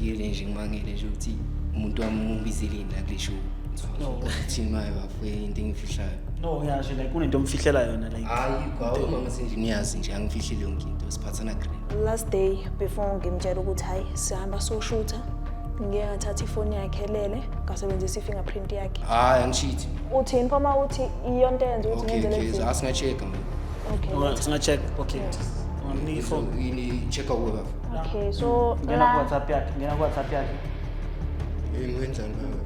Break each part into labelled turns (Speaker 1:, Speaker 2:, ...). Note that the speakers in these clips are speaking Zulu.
Speaker 1: Ngithukile nje, ngimangele nje ukuthi umuntu wami umbizeleni la kule show.
Speaker 2: No.
Speaker 1: Uthini maye bafo, into engifihlayo?
Speaker 2: No, ngiyasho, like kunento omfihlela yona, like.
Speaker 1: Hayi, kwawo umama sendlini uyazi nje, angifihlile yonke into, siphathana grand.
Speaker 3: Last day before ngimtshela ukuthi hayi, sihamba soshutha, ngike ngathatha ifoni yakhe elele, ngasebenzisa i-fingerprint yakhe.
Speaker 1: Hayi, angishithi.
Speaker 3: Uthini pho uma uthi iyonto eyenza ukuthi
Speaker 1: Okay.
Speaker 3: ngenze le
Speaker 1: Okay,
Speaker 3: video?
Speaker 1: asinga-check-a manje.
Speaker 3: Okay.
Speaker 2: Singa-check, okay. Ungamnika ifoni.
Speaker 1: Yini, check-a kuwe, bafo.
Speaker 3: Okay, so
Speaker 2: Ngena
Speaker 3: la
Speaker 2: ku-WhatsApp yakhe, ngena ku-WhatsApp yakhe.
Speaker 1: Wenzani bafo?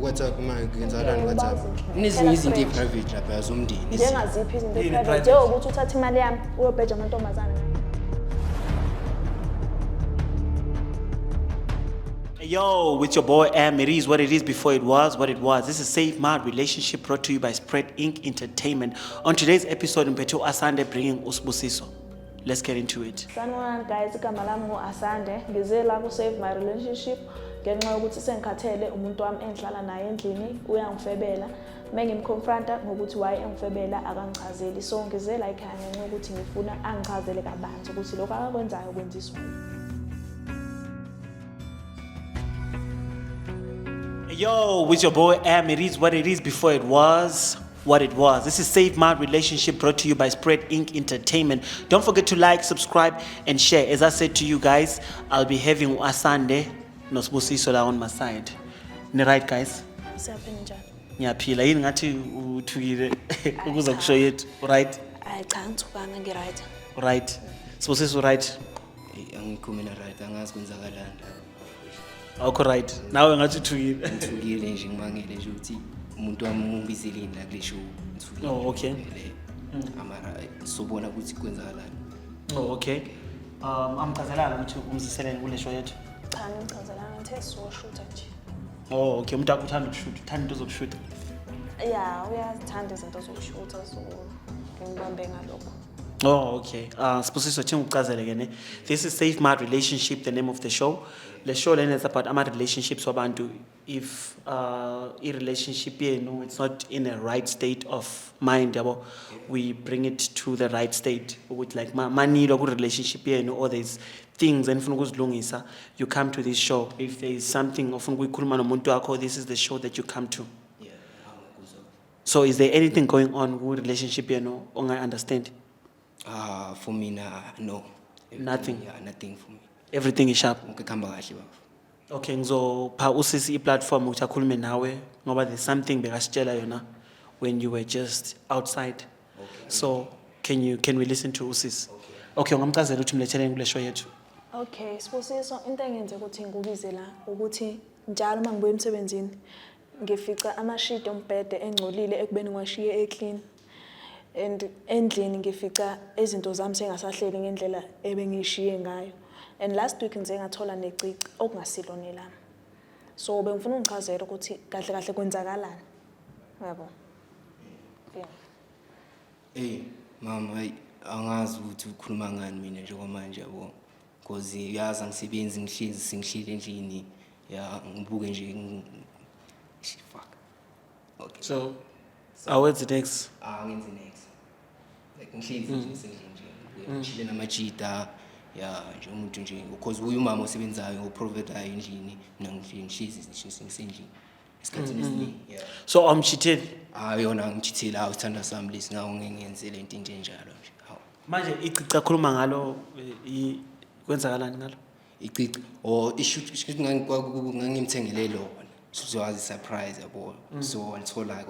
Speaker 1: WhatsApp manje kwenzakalani WhatsApp?
Speaker 3: Ubazi.
Speaker 1: Kunezinye izinto
Speaker 3: Phela
Speaker 1: eyi-private lapha zomndeni.
Speaker 3: Njengaziphi izinto
Speaker 2: Yini
Speaker 3: e-private?
Speaker 2: private?
Speaker 3: Njengokuthi uthathe imali yami uyobheja amantombazane.
Speaker 2: Yo, with your boy Am. It is what it is before it was what it was. This is Save My Relationship, brought to you by Spread Inc. Entertainment. On today's episode, Mpeto Asande bringing Usbusiso. Let's get into it.
Speaker 3: Sanibonani guys, igama lami ngu-Asande. Ngize la ku-Save My Relationship ngenxa yokuthi sengikhathele umuntu wami engihlala naye endlini uyangifebela. Uma ngimconfronta ngokuthi why engifebela, akangichazeli. So ngize la ekhaya ngenxa yokuthi ngifuna angichazele kabanzi ukuthi lokhu akakwenzayo kwenziswa yini.
Speaker 2: Yo, with your boy Am. It is what it is before it was what it was. This is Save My Relationship, brought to you by Spread Inc. Entertainment. Don't forget to like, subscribe, and share. As I said to you guys, I'll be having Asande Nosbusiso la on my side. Ni right, guys?
Speaker 3: Siyaphila, njani?
Speaker 2: Ngiyaphila. Yini, ngathi uthukile ukuza kusho yethu. Right?
Speaker 3: Hayi cha, ngithukanga, ngi-right.
Speaker 2: Right. Sibusiso, right?
Speaker 1: Eh, angikho mina right, angazi kwenzakalani la.
Speaker 2: Awukho right. Nawe ngathi uthukile.
Speaker 1: Ngithukile nje, ngimangele nje ukuthi umuntu wami umbizeleni la kule show. Ngithukile.
Speaker 2: Oh, okay.
Speaker 1: Vele. Amara sobona ukuthi kwenzakalani.
Speaker 2: Oh, okay. Amchazelanga ukuthi umziseleni kule show yethu?
Speaker 3: Cha, ngimchazelanga, ngithe sizoshutha nje.
Speaker 2: Oh, okay. Umuntu akho uthanda ukushutha, uthanda into zokushutha.
Speaker 3: Ya, uyazithanda izinto zokushutha, so ngibambe ngalokho.
Speaker 2: Oh, okay. Sibusiso, thi ngikuchazele ke ne. This is Save My Relationship, the name of the show. Le show lena is about ama relationships wabantu. If i relationship yenu it's not in a right state of mind, yabo, we bring it to the right state. Ukuthi like manilo ku relationship yenu or there's things enifuna ukuzilungisa, you come to this show. If there is something ofuna ukuyikhuluma nomuntu wakho, this is the show that you come to.
Speaker 1: Yeah, angikuzwa.
Speaker 2: So is there anything going on ku relationship yenu ongayi understand?
Speaker 1: Ah, for mina no.
Speaker 2: Nothing.
Speaker 1: Yeah, nothing for me.
Speaker 2: Everything is sharp.
Speaker 1: Konke kuhamba kahle bafo.
Speaker 2: Okay, ngizopha usisi i-platform ukuthi akhulume nawe ngoba there's something bekasitshela yona when you were just outside. So can we listen to usisi? Okay, ungamchazela ukuthi umletheleni kule show yethu.
Speaker 3: Okay, Sibusiso, into engenze ukuthi ngikubize la ukuthi njalo uma ngibuya emsebenzini ngifica amashidi ombhede engcolile ekubeni ngiwashiye e-clean. And endlini ngifica izinto zami sengasahleli ngendlela ebengiyishiye ngayo. And last week ngize ngathola necici okungasilo nelami. So bengifuna ungichazele ukuthi kahle kahle kwenzakalani. Yabo. Yeah.
Speaker 1: Ey, mama, hayi, angazi ukuthi ukhuluma ngani mina njengamanje, yabo. Because uyazi angisebenzi, ngihlezi sengihleli endlini. Ya, ngibuke nje shit, fuck. Okay.
Speaker 2: So awenze next.
Speaker 1: Ah, ngenze next. Like ngihlezi nje sendlini nje. Ngibuke, ngishile namajita. Ya, nje umuntu nje because uyu umama osebenzayo, uprovider endlini, mina ngihlezi ngihlezi ngisendlini. Esikhathini esiningi. Yeah.
Speaker 2: So awumchitheli?
Speaker 1: Ah, yona ngimchithela, awu, sithanda sami lesi, ngawo ngeke ngenze lento into enjalo nje. Hawu.
Speaker 2: Manje icici akhuluma ngalo, kwenzakalani ngalo?
Speaker 1: Icici or ishoot ngangimthengele lona, sizowazi surprise, yabo, so walithola,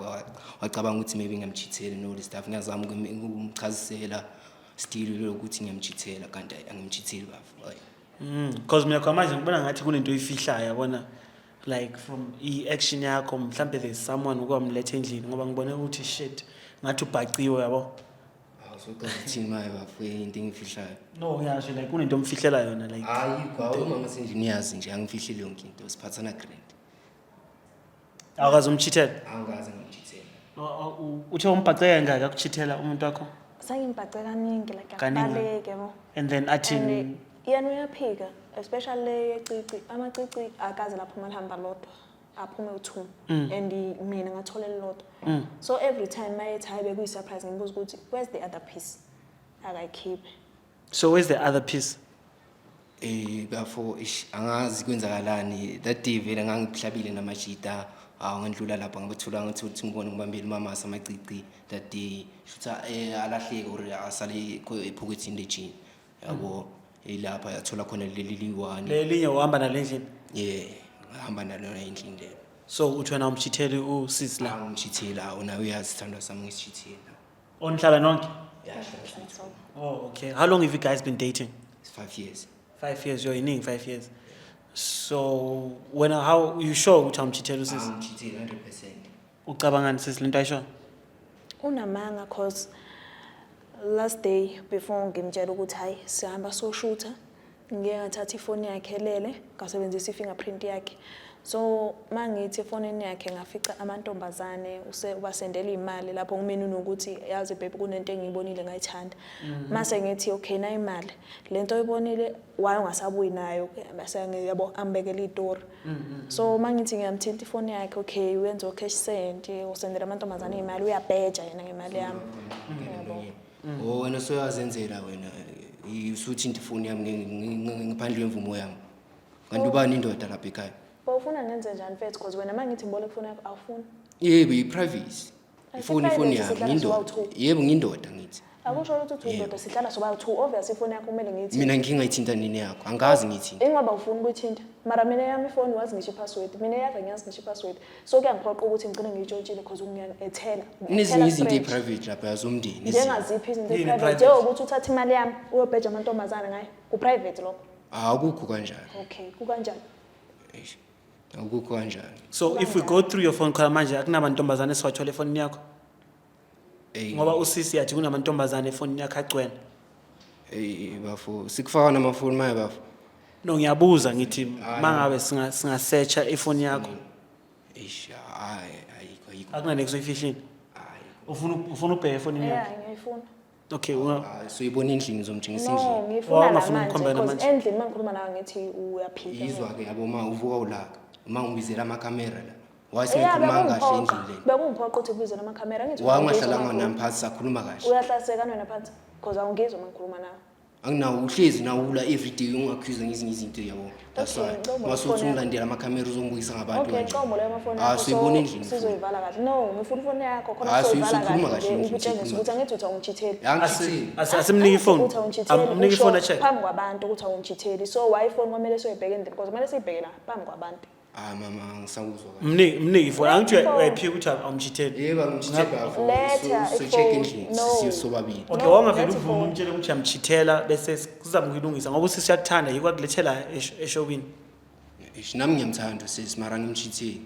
Speaker 1: wacabanga ukuthi maybe ngiyamchithela no this stuff. Ngiyazama ukumchazisela still lokuthi ngiyamchithela, kanti angimchitheli bafo, hayi.
Speaker 2: Because mina kwamanje ngibona ngathi kunento oyifihlayo, yabona, like from i-action yakho mhlambe there's someone okwamletha endlini, ngoba ngibone ukuthi shit, ngathi ubhaciwe, yabo.
Speaker 1: Awu, sochaza ukuthini maye bafo, into engifihlayo?
Speaker 2: No, ngiyasho, like kunento omfihlela yona, like.
Speaker 1: Hayi, kwawo umama sendlini uyazi nje, angifihlile yonke into, siphathana grand.
Speaker 2: Awukaze umchithele?
Speaker 1: Angikaze ngimchithele.
Speaker 2: Uthe umbhace kangaki akuchithela umuntu wakho?
Speaker 3: Sengimbhace kaningi, like
Speaker 2: Kaningi.
Speaker 3: akubaleke, yabo.
Speaker 2: And then athini?
Speaker 3: And yena uyaphika, especially le yecici. Amacici akaze laphuma lihamba lodwa, aphume u-two. And mina ngathola elilodwa. So every time mayethi hayi, bekuyi-surprise, ngimbuza ukuthi where's the other piece? Akayikhiphi.
Speaker 2: So where's the other piece?
Speaker 1: Bafo, ish, angazi kwenzakalani that day. Vele ngangihlabile namajita, awu, ngandlula lapha, ngabathola, ngathi ukuthi ngibone ngibambile umamasa amacici that day. Shutha alahleke or asale ephokethini le-jean, yabo, ilapha yathola khona leli liwani.
Speaker 2: Lelinye uhamba nale ndlini?
Speaker 1: Yeah, ngahamba nalona endlini lelo.
Speaker 2: So uthi wena umchitheli usisi la?
Speaker 1: Angimchithela, wona uyazi, sithandwa sami, ngisijithela.
Speaker 2: Onihlala nonke?
Speaker 1: Yeah.
Speaker 2: Oh, okay. How long have you guys been dating?
Speaker 1: It's 5 years.
Speaker 2: 5 years. You're iningi 5 years. So wena, how you sure ukuthi awumchitheli usisi?
Speaker 1: Angimchitheli 100%.
Speaker 2: Ucabangani sisi lento ayisho?
Speaker 3: Unamanga, cause last day before ngimtshela ukuthi hayi, sihamba soshutha, ngike ngathatha ifoni yakhe elele, ngasebenzisa i-fingerprint yakhe. So mangithi efonini yakhe ngafica amantombazane ubasendela iy'mali lapho. Kumina unokuthi, yazi babe, kunento engiyibonile ngayithanda. Mase ngithi, okay, nayi imali, lento oyibonile why ungasabuyi nayo? Bese yabo angibekela iy'tori. So mangithi ngiyamthinta ifoni yakhe, okay, wenza o-cash send, usendela amantombazane iy'mali, uyabheja yena ngemali yami, yabo.
Speaker 1: Oh, wena soyazenzela wena, usuthinta ifoni yami ngaphandle kwemvumo yami, kanti ubani indoda lapha ekhaya?
Speaker 3: Bawufuna ngenze njani, mfethu? Cause wena mangithi ngiboleka ifoni yakho awufuni.
Speaker 1: Yebo, i-privacy.
Speaker 3: Ayikho
Speaker 1: Ifoni
Speaker 3: i-privacy,
Speaker 1: yami.
Speaker 3: sihlala
Speaker 1: Ngiyindoda.
Speaker 3: sobawu-two.
Speaker 1: Yebo, ngiyindoda ngithi.
Speaker 3: Akusho ukuthi uthi uyindoda, sihlala sobawu-two, obvious ifoni yakho kumele ngiyithi.
Speaker 1: Mina ngingayithinta nini yakho? Angazi ngiyithinta.
Speaker 3: Ingoba ufuna ukuyithinta, mara mina yami ifoni wazi ngisho i-password, mina eyakho angiyazi ngisho i-password, so kuyangiphoqa ukuthi ngigcine ngiyitshontshile cause ungiya-ethela.
Speaker 1: Kunezinye izinto ey'private lapha zomndeni, ezinye.
Speaker 3: Njengaziphi izinto
Speaker 2: Yini
Speaker 3: e-private?
Speaker 2: private?
Speaker 3: Njengokuthi uthathe imali yami uyobheja amantombazane ngayo, ku-private lokho?
Speaker 1: Akukho kanjalo.
Speaker 3: Okay, kukanjani?
Speaker 1: Eish, akukho kanjalo.
Speaker 2: So if we go through your phone khona manje, akunamantombazane esiwathola efonini yakho? Ngoba usisi yathi kunamantombazane efonini yakho agcwele.
Speaker 1: Bafo, sikufaka namafoni maye, bafo.
Speaker 2: No, ngiyabuza, ngithi mangabe singasearcha ifoni yakho.
Speaker 1: Eish, hayi, ayikho, ayikho.
Speaker 2: Akunanex oyifihlile?
Speaker 1: Hayi.
Speaker 2: Ufuna ubheke efonini
Speaker 3: Yeah,
Speaker 2: yakhe?
Speaker 3: ngiyayifuna.
Speaker 2: Okay,
Speaker 1: Hayi, soyibona endlini, ngizomtshengisa
Speaker 3: No,
Speaker 1: endlini.
Speaker 3: ngiyifuna la
Speaker 2: Wawungafuni
Speaker 3: manje
Speaker 2: ukukhombela
Speaker 3: because
Speaker 2: manje?
Speaker 3: endlini uma ngikhuluma nawe ngithi uyaphika.
Speaker 1: Yizwa-ke, yabo, ma uvuka ulaka uma ngibizela amakhamera la, waye
Speaker 3: Yeah,
Speaker 1: singakhulumanga kahle
Speaker 3: bekungiphoqa.
Speaker 1: endlini le.
Speaker 3: Bekungiphoqa ukuthi kubize namakhamera, ngithi
Speaker 1: Waye
Speaker 3: ungangizwa
Speaker 1: ungahlalanga
Speaker 3: uma
Speaker 1: nami phasi sakhuluma kahle?
Speaker 3: Uyahlaseka wena phansi because awungizwa uma ngikhuluma nawe.
Speaker 1: Anginawo, uhlezi nawula everyday ungi-accuse ngezinye izinto, yabo, that's
Speaker 3: Okay,
Speaker 1: why
Speaker 3: ngicela
Speaker 1: masuthi
Speaker 3: ifoni yakho.
Speaker 1: ungilandela amakhamera uzongibuyisa ngabantu
Speaker 3: Okay,
Speaker 1: kanje.
Speaker 3: ngicela uboleke amafoni
Speaker 1: Ah,
Speaker 3: yakho.
Speaker 1: soyibona endlini ifoni.
Speaker 3: Sizoyivala kahle. No, ngifuna ifoni yakho khona
Speaker 1: Ah,
Speaker 3: sizoyivala
Speaker 1: sizoyikhuluma
Speaker 3: kahle
Speaker 1: kahle
Speaker 3: nje,
Speaker 1: endlini,
Speaker 3: ukutshengisa
Speaker 1: sizoyikhuluma.
Speaker 3: ukuthi angithi uthi awungithitheli.
Speaker 1: Angithitheli.
Speaker 2: Asimnike ifoni.
Speaker 3: Uthi awungithitheli.
Speaker 2: Amnike ifoni
Speaker 3: Usho
Speaker 2: a-check.
Speaker 3: phambi kwabantu ukuthi awungithitheli. So why ifoni kwamele siyoyibheka endlini? Because kumele siyibheke la phambi kwabantu.
Speaker 1: Ah, mama, angisakuzwa kahle.
Speaker 2: Mnike ifoni. Angithi
Speaker 3: Ifoni.
Speaker 2: uyayiphika ukuthi awumchitheli?
Speaker 1: Yebo, angimchitheli, bafo.
Speaker 3: Letha
Speaker 1: So-check
Speaker 3: ifoni.
Speaker 1: endlini.
Speaker 3: No.
Speaker 1: Siyo sobabili.
Speaker 2: Okay,
Speaker 3: No,
Speaker 2: wawungavele
Speaker 3: letha
Speaker 2: uvume
Speaker 3: ifoni.
Speaker 2: umtshele ukuthi uyamchithela bese sizame ukuyilungisa, ngoba usisi uyakuthanda, yiko akulethela eshopini.
Speaker 1: Eish, nami ngiyamthanda usisi, mara ngimchitheli.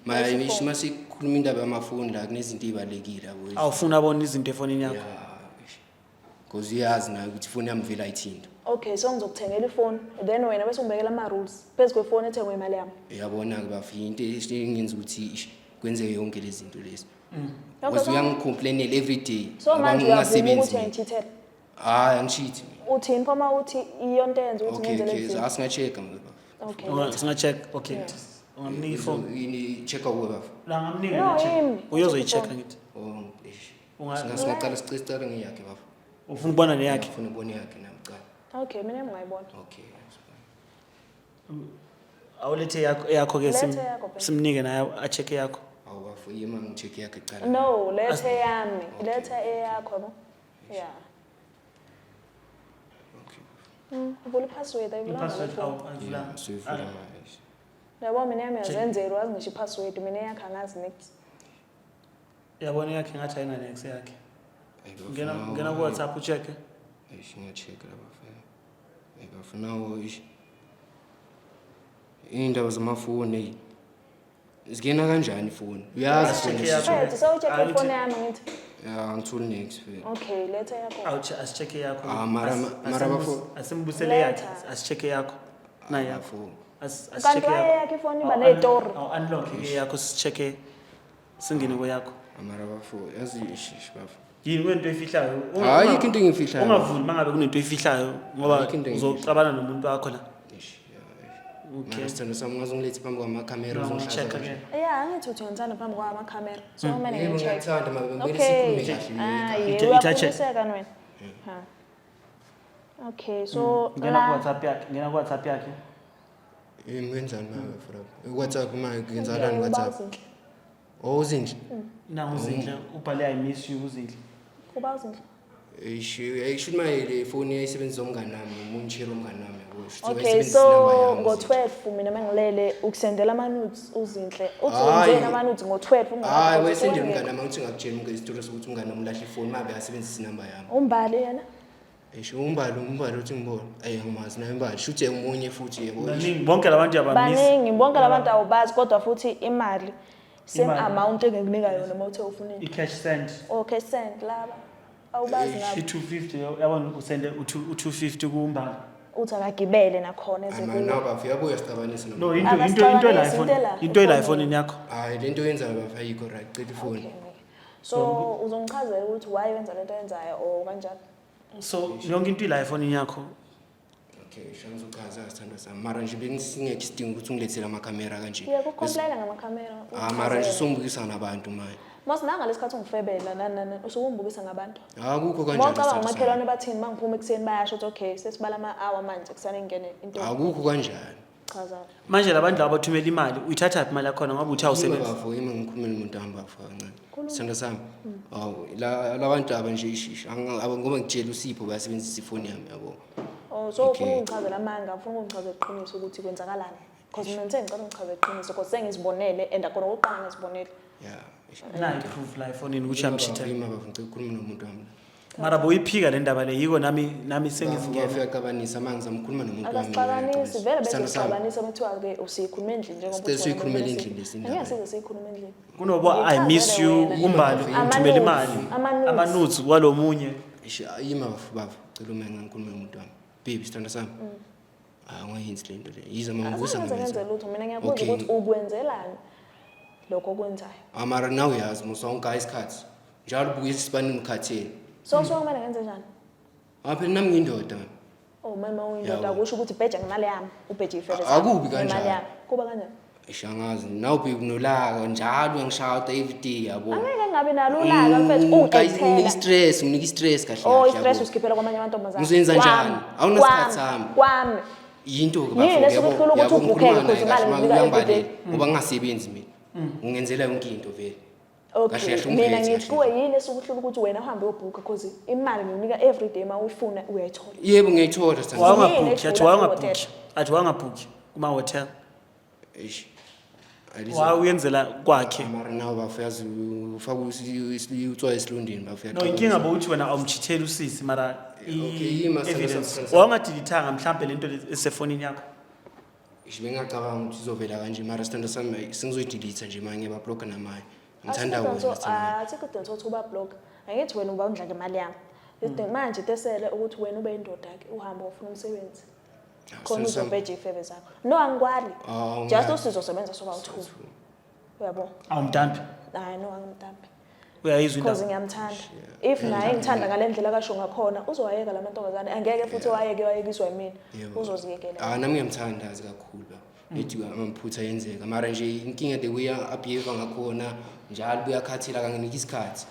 Speaker 1: Mara
Speaker 3: Letha
Speaker 1: eish,
Speaker 3: ifoni.
Speaker 1: masikhuluma indaba yamafoni la, kunezinto ey'balulekile, yabo.
Speaker 2: Awufuni abone izinto efonini yakho?
Speaker 1: Yeah, eish. Because uyazi naye ukuthi ifoni yami vele ayithinta.
Speaker 3: Okay, so ngizokuthengela ifoni. Then wena bese ungibekela ama-rules phezu kwefoni ethengwe imali yami.
Speaker 1: Uyabona-ke bafo, into engenza ukuthi eish, kwenzeke yonke lezi zinto lezi.
Speaker 3: Okay,
Speaker 1: Because uyangicomplainela every day.
Speaker 3: So
Speaker 1: Ngoba
Speaker 3: manje uyavuma
Speaker 1: ngingasebenzi
Speaker 3: ukuthi
Speaker 1: mina.
Speaker 3: uyangithithela?
Speaker 1: Hayi, angishithi mina.
Speaker 3: Uthini pho uma uthi iyonto eyenza ukuthi
Speaker 1: Okay,
Speaker 3: ngenze
Speaker 1: okay,
Speaker 3: lezi
Speaker 1: so
Speaker 3: zinto?
Speaker 1: asinga-check-a manje, bafo.
Speaker 3: Okay.
Speaker 2: Singa-check, okay. Ungamnika ifoni?
Speaker 1: Check-a kuwe, bafo.
Speaker 2: La, ngamnika
Speaker 3: No,
Speaker 2: yena check.
Speaker 3: yimi.
Speaker 2: Uyozoyi-check-a ngithi.
Speaker 1: Oh, eish. Singaqala sicale ngeyakhe, bafo.
Speaker 2: Ufuna ukubona neyakhe?
Speaker 1: Ngifuna ukubona eyakhe nami kuqala.
Speaker 3: Okay, mina ngingayibona.
Speaker 1: Okay.
Speaker 2: Awulethe yakho ke.
Speaker 3: Letha yakho, babe.
Speaker 2: Simnike naye a-check yakho.
Speaker 1: Awu bafo, yima ngi-check yakhe kuqala.
Speaker 3: No, letha eyami. Letha eyakho, yabo. Yeah.
Speaker 1: Okay.
Speaker 3: Uvula i-password, ayivulanga le
Speaker 2: I-password
Speaker 3: phone.
Speaker 2: ayivulanga.
Speaker 1: Yeah, soyivula manje.
Speaker 3: Yabo, mina yami uyazenzela, wazi ngisho i-password, mina eyakho angazi niks.
Speaker 2: Yabona, yakhe ngathi ayina-nex yakhe.
Speaker 1: Ayi, bafo,
Speaker 2: Ngena
Speaker 1: nawo-
Speaker 2: ngena ku-WhatsApp u-check.
Speaker 1: Eish, ngiya-check la, bafo. Ayi bafo, nawo, eish. Iy'ndaba zamafoni, eyi. Zingena kanjani ifoni? Uyazi ifoni.
Speaker 2: Asi-check yakho.
Speaker 3: Mfethu, sewucheck
Speaker 2: Angithi-
Speaker 3: ifoni yami ngithi.
Speaker 1: Ya, angitholi niks vele.
Speaker 3: Okay, letha yakho.
Speaker 2: Asi-check yakho.
Speaker 1: Ah, mara
Speaker 2: Asimbusele yakhe.
Speaker 3: Letha.
Speaker 2: Asi-check yakho. Nayi yakho.
Speaker 1: Bafo.
Speaker 3: Kanti
Speaker 2: Asi-check
Speaker 3: waye
Speaker 2: yakho.
Speaker 3: yakho ifoni iba ney'tori.
Speaker 2: Awu-unlock ke yakho, si-check, singene kweyakho.
Speaker 1: Mara bafo, yazi, eish, eish, bafo.
Speaker 2: Yini kunento oyifihlayo?
Speaker 1: Hayi, ayikho into engiyifihlayo.
Speaker 2: Ungavuli mangabe kunento oyifihlayo ngoba
Speaker 1: Ayikho into engiyifihlayo.
Speaker 2: uzoxabana nomuntu wakho la.
Speaker 1: Eish, ya, eish.
Speaker 2: Okay.
Speaker 1: Mara sithando sami, ungazongilethi phambi kwamakhamera
Speaker 2: Check
Speaker 1: uzongihlaza.
Speaker 2: ke.
Speaker 3: Yeah, angithi uthi ngithanda phambi kwamakhamera. So kumele
Speaker 1: Yebo,
Speaker 3: ngicheck.
Speaker 1: ngiyakuthanda, mara kumele
Speaker 3: Okay.
Speaker 1: sikhulume kahle.
Speaker 3: Hayi,
Speaker 2: Ithathe.
Speaker 3: uyakhulumiseka wena. Ha. Okay, so
Speaker 2: Ngena
Speaker 3: la
Speaker 2: ku-WhatsApp yakhe, ngena ku-WhatsApp yakhe.
Speaker 1: Ngenzani manje fra? WhatsApp manje kwenzakalani
Speaker 3: Okay,
Speaker 1: WhatsApp?
Speaker 3: uba uZinhle.
Speaker 1: Oh, uZinhle.
Speaker 2: Nangu uZinhle, ubhale "I miss you" uZinhle.
Speaker 3: Uba uZinhle.
Speaker 1: Eish, eish manje le phone yayisebenzisa umngani wami, umunchiro umngani wami yabo. Shuthi
Speaker 3: Okay,
Speaker 1: wayesebenzisa inamba
Speaker 3: so
Speaker 1: yami uZinhle.
Speaker 3: ngo-12 mina mangilele ukusendela ama-nudes uZinhle. Uthi
Speaker 1: Hhayi.
Speaker 3: wenzeni ama-nudes ngo-12
Speaker 1: Hayi, wayesendela umngani wami, ngithi ngakutshela umngani isitori sokuthi umngani wami ulahla ifoni, mabe asebenzisa inamba yami.
Speaker 3: Umbali yena?
Speaker 1: Eish, umbali uthi ngibona. Ayi, angimazi naye umbali. Shuthi omunye futhi yebo.
Speaker 2: Baningi bonke labantu yabamisa.
Speaker 3: Baningi bonke labantu awubazi, kodwa futhi imali same
Speaker 2: Imali.
Speaker 3: amount engikunika yona uma uthe ufuna into.
Speaker 2: I-cash send.
Speaker 3: Okay, send laba. Awubazi ngabo.
Speaker 2: I-250 yabona, usende u-250 kuMbali.
Speaker 3: Uthi akagibele nakhona eze
Speaker 1: Hayi,
Speaker 3: kuwe.
Speaker 1: nawe bafo, uyabuya sixabanise
Speaker 2: No,
Speaker 1: noma.
Speaker 2: into la
Speaker 3: Akasixabanisi,
Speaker 2: ifoni.
Speaker 3: into la
Speaker 2: Into la
Speaker 3: efonini.
Speaker 2: efonini yakho.
Speaker 1: Hayi, lento oyenzayo bafo ayikho right. Cela ifoni.
Speaker 3: Okay. So uzongichazela ukuthi why wenza lento oyenzayo or kanjani?
Speaker 2: So yonke into ila efonini yakho.
Speaker 1: Okay, shanzi uchaza sithandwa sami. Mara nje bengisingekho isidingo ukuthi ungilethele amakhamera kanje.
Speaker 3: Uyakucomplaina ngamakhamera.
Speaker 1: Ah, mara nje usongibukisa nabantu manje.
Speaker 3: Mos nangalesi khathi ungifebela nani nani usuke ungibukisa ngabantu.
Speaker 1: Akukho
Speaker 3: Uma
Speaker 1: kanjalo.
Speaker 3: ucabanga
Speaker 1: sithandwa sami.
Speaker 3: umakhelwane bathini uma ngiphuma ekuseni, bayasho ukuthi okay, sesibala ama-hour manje kusane ngene into.
Speaker 1: Akukho kanjalo.
Speaker 3: Chaza.
Speaker 2: Manje labantu laba bathumela imali, uyithatha phi imali yakhona ngoba uthi awusebenzi?
Speaker 1: Bafo, ima ngikhulume nomuntu wami bafo kancane. Sithandwa sami. Awu, la labantu aba nje ishisha. Ngoba ngitshela uSipho bayasebenzisa ifoni yami yabo.
Speaker 3: Oh, so ufuna
Speaker 1: Okay.
Speaker 3: ukungichazela amanga, ufuna ukungichazela iqiniso ukuthi kwenzakalani? Because mina ngithe ngicela ungichazele iqiniso because sengizibonele and akona okokuqala ngizibonele.
Speaker 1: Yeah.
Speaker 2: Nayi proof la efonini ukuthi uyamchithela.
Speaker 1: Ima bafo, ngicela ukukhuluma nomuntu wami.
Speaker 2: Mara boyiphika le ndaba le, yiko nami
Speaker 1: Bafo,
Speaker 2: sengizingena.
Speaker 1: uyaxabanisa manje, ngizama ukukhuluma nomuntu wami.
Speaker 3: Akasixabanisi vele,
Speaker 1: Sithandwa sami.
Speaker 3: bezosixabanisa kuthiwa-ke usiyikhuluma endlini njengoba
Speaker 1: Sicela
Speaker 3: uthi wena
Speaker 1: siyikhulumele
Speaker 3: kumele
Speaker 1: endlini lesi indaba.
Speaker 3: Angeke size siyikhulume endlini.
Speaker 2: Kunobo "I miss you"
Speaker 3: Ngichazele wena.
Speaker 2: kuMbali, uthumela imali.
Speaker 3: Ama-nudes.
Speaker 2: Ama-nudes kwalomunye.
Speaker 1: Eish, ima bafo, bafo. Cela uma ngikhulume nomuntu wami. Baby, sithandwa sami. Ah, ungayenzi le nto le. Yiza mama ngibuza
Speaker 3: Asenze ngenze
Speaker 1: ngenze.
Speaker 3: lutho mina, ngiyabuza
Speaker 1: Okay.
Speaker 3: ukuthi ukwenzelani lokho okwenzayo.
Speaker 1: Ah, mara nawe uyazi musa ungaya isikhathi. Njalo ubuye isibanini ukhathele.
Speaker 3: So kusuke kumele ngenze njani?
Speaker 1: Ah, phela nami ngiyindoda.
Speaker 3: Oh mama, uyindoda,
Speaker 1: Yabo.
Speaker 3: akusho ukuthi ubheja ngemali yami, ubheje ifebe.
Speaker 1: Akubi kanjalo.
Speaker 3: Yami. Kuba kanjani?
Speaker 1: Eish, angazi. Nawe baby nolaka njalo uyangishouta every day yabo.
Speaker 3: Angeke ngingabi nalo ulaka mfethu,
Speaker 1: Guys, nginika
Speaker 3: ungi-actela.
Speaker 1: i-stress, nginika i-stress kahle
Speaker 3: Oh,
Speaker 1: kahle,
Speaker 3: i-stress
Speaker 1: yabo.
Speaker 3: usikhiphela kwamanye amantombazane.
Speaker 1: Ngizoyenza njani?
Speaker 3: Kwami,
Speaker 1: Awunasikhathi
Speaker 3: kwami,
Speaker 1: sami.
Speaker 3: Kwami.
Speaker 1: Yinto ke
Speaker 3: Yini
Speaker 1: bafo,
Speaker 3: esuke
Speaker 1: yabo,
Speaker 3: ihlula ukuthi
Speaker 1: yabo,
Speaker 3: ubhukheke
Speaker 1: ngikhuluma
Speaker 3: because
Speaker 1: naye
Speaker 3: imali
Speaker 1: kahle,
Speaker 3: nginika
Speaker 1: uyangibalela.
Speaker 3: everyday?
Speaker 1: Ngoba ngingasebenzi mina. Ungenzela yonke into vele.
Speaker 3: Okay,
Speaker 1: Kahle kahle
Speaker 3: mina
Speaker 1: ungiphethe
Speaker 3: ngithi
Speaker 1: kahle.
Speaker 3: kuwe yini esuke ihlula ukuthi wena uhambe uyobhukha because imali ngikunika everyday, uma uyifuna uyayithola.
Speaker 1: Yebo, ngiyayithola sithandwa sami.
Speaker 2: Wawungabhukhi, athi
Speaker 3: Yini
Speaker 2: wawungabhukhi. Athi wawungabhukhi kuma-hotel.
Speaker 1: Eish. Alizo.
Speaker 2: Wawuyenzela kwakhe.
Speaker 1: Mara nawe bafo yazi ufaka utswayi esilondeni bafo.
Speaker 2: No, inkinga bowuthi wena awumchitheli usisi mara
Speaker 1: Okay, yima, sithandwa sami,
Speaker 2: i-evidence.
Speaker 1: sithandwa sami.
Speaker 2: Wawungadilithanga mhlambe lento esefonini yakho.
Speaker 1: Eish, bengingacabanga ukuthi izovela kanje mara sithandwa sami, ayi, sengizoyidelete nje manje, ngiyabablock namanye. Ngithanda wena sithandwa sami.
Speaker 3: Asikho idingo sokuthi uba-block. Angithi wena uba undla ngemali yami. Isidingo manje tesele ukuthi wena ube indoda-ke uhambe ufuna umsebenzi.
Speaker 1: Ah,
Speaker 3: Khona
Speaker 1: sithandwa sami.
Speaker 3: uzobheja iy'febe zakho. No, angikwali.
Speaker 1: Ah,
Speaker 3: Just
Speaker 1: ungiyali.
Speaker 3: usizosebenza soba u-two. Uyabo?
Speaker 2: Awumdambi.
Speaker 3: Hayi no, angimdambi.
Speaker 2: Uyayizwa
Speaker 3: Because
Speaker 2: indaba.
Speaker 3: ngiyamthanda. If naye ngithanda ngale ndlela akasho ngakhona, uzowayeka la mantombazane. Angeke futhi wayeke wayekiswa yimina.
Speaker 1: Yebo.
Speaker 3: Uzoziyekela.
Speaker 1: Ah, nami ngiyamthanda azi kakhulu baba. Ethi amaphutha ayenzeka. Mara nje inkinga the way abehave ngakhona njalo buyakhathela kanginiki isikhathi.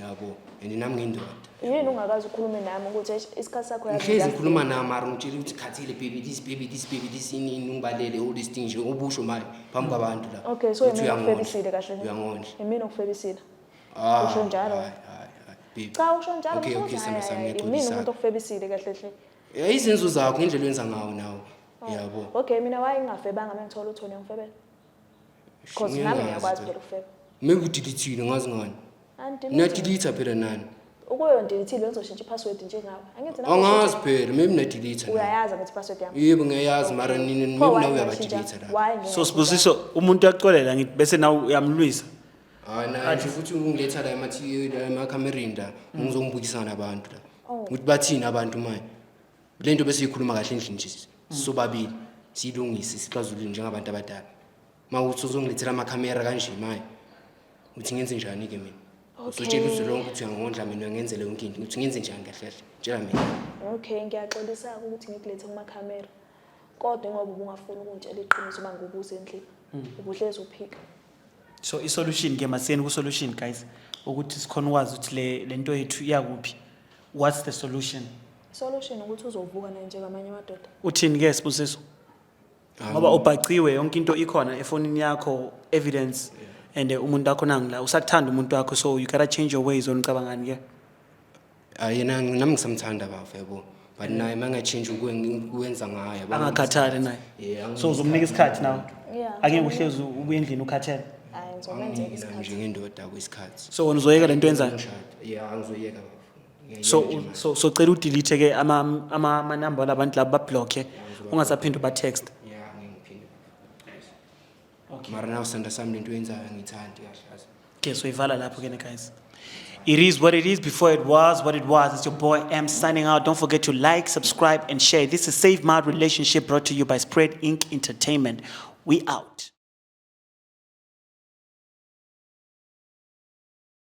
Speaker 1: Yabo. And nami ngiyindoda.
Speaker 3: Yini ungakazi ukhulume nami ukuthi eish, isikhathi sakho yazi
Speaker 1: Ngihlezi
Speaker 3: ngiyafika.
Speaker 1: ngikhuluma nawe mara ngitshela ukuthi khathele baby this, baby this, baby this, ini ini ungibalele all these things nje obusho manje phambi kwabantu la.
Speaker 3: Okay, so
Speaker 1: Uthi
Speaker 3: yimina
Speaker 1: uyangondla.
Speaker 3: okufebisile kahle nje.
Speaker 1: Uyangondla.
Speaker 3: Yimina okufebisile.
Speaker 1: Ah,
Speaker 3: Usho njalo.
Speaker 1: Hayi hayi hayi baby.
Speaker 3: Cha, usho njalo.
Speaker 1: Okay,
Speaker 3: Mfowethu,
Speaker 1: okay, sithandwa
Speaker 3: hayi,
Speaker 1: sami,
Speaker 3: hayi,
Speaker 1: ngiyaxolisa.
Speaker 3: yimina umuntu okufebisile kahle hle.
Speaker 1: Eh, izenzo zakho ngendlela oyenza ngawo nawe. Yabo.
Speaker 3: Okay, mina waye ngingafebanga uma ngithola uThony ngifebela. Because nami
Speaker 1: Ngiyangazi
Speaker 3: ngiyakwazi
Speaker 1: phela.
Speaker 3: phela ukufeba.
Speaker 1: Maybe udelete ngazi ngani.
Speaker 3: Angidelete.
Speaker 1: Niyadelete phela nani.
Speaker 3: Ukuyo ngidelethile ngizoshintsha i-password njengawe. Angithi nawe
Speaker 1: Angazi phela, maybe niyadelete.
Speaker 3: uyayazi ngithi i-password yami.
Speaker 1: Yebo, ngiyayazi mara nini
Speaker 3: Pho
Speaker 1: maybe
Speaker 3: why
Speaker 1: nawe
Speaker 3: ngingashintsha?
Speaker 1: uyabadelete la.
Speaker 3: Why
Speaker 2: So
Speaker 3: ngingashintsha?
Speaker 2: Sibusiso, umuntu uyakuxolela ngithi bese nawe uyamlwisa.
Speaker 1: Hayi naye nje futhi ungiletha la la emakhamereni la ngizongibukisa nabantu la.
Speaker 3: Oh.
Speaker 1: Ukuthi bathini abantu manje. Le nto bese ikhuluma kahle endlini nje sobabili siyilungise sixazulule njengabantu abadala. Mawuthi uzongilethela amakhamera kanje manje. Uthi ngenze njani ke mina? Uzotshela
Speaker 3: Okay.
Speaker 1: uzwe lonke ukuthi uyangondla mina, uyangenzela yonke into. Uthi ngenze njani kahle kahle? Tshela mina.
Speaker 3: Okay, ngiyaxolisa ukuthi ngikulethe kumakhamera. Kodwa ngoba ubungafuni ukungitshela iqiniso uma ngikubuza endlini. Ubuhlezi uphika.
Speaker 2: So i-solution ke, masiyeni ku-solution guys, ukuthi sikhona ukwazi ukuthi le lento yethu iyakuphi. What's the solution?
Speaker 3: Solution ukuthi uzovuka naye njengamanye amadoda.
Speaker 2: Uthini ke, Sibusiso? Ngoba ubhaciwe, yonke into ikhona efonini yakho, evidence, and umuntu wakho nangila usakuthanda umuntu wakho, so you gotta change your ways. Wena ucabangani ke?
Speaker 1: Ah, yena nami ngisamthanda bafo, yabo, but naye mangatshintsha ukwenza ngayo, yabo.
Speaker 2: Angakhathali naye.
Speaker 1: Yeah.
Speaker 2: So uzomnika isikhathi nawe?
Speaker 3: Yeah.
Speaker 2: Angeke uhlezi ubuye endlini ukhathele.
Speaker 3: Hayi, ngizokwenzeka
Speaker 1: Anginiki nami
Speaker 3: isikhathi.
Speaker 1: njengendoda kwesikhathi.
Speaker 2: So wena uzoyeka lento yenzayo?
Speaker 1: Yeah, angizoyeka bafo. Ngiyayeka
Speaker 2: So
Speaker 1: nje manje.
Speaker 2: so cela udelete ke ama number labantu laba, bablocke, ungasaphinde uba-text.
Speaker 1: Yeah, ngeke ngiphinde. Okay. Mara nawe sanda sami, lento oyenzayo angiyithandi kahle kahle.
Speaker 2: Okay, so ivala lapho ke, guys. It is what it is before it was what it was. It's your boy M signing out. Don't forget to like, subscribe, and share. This is Save My Relationship, brought to you by Spread Inc. Entertainment. We out.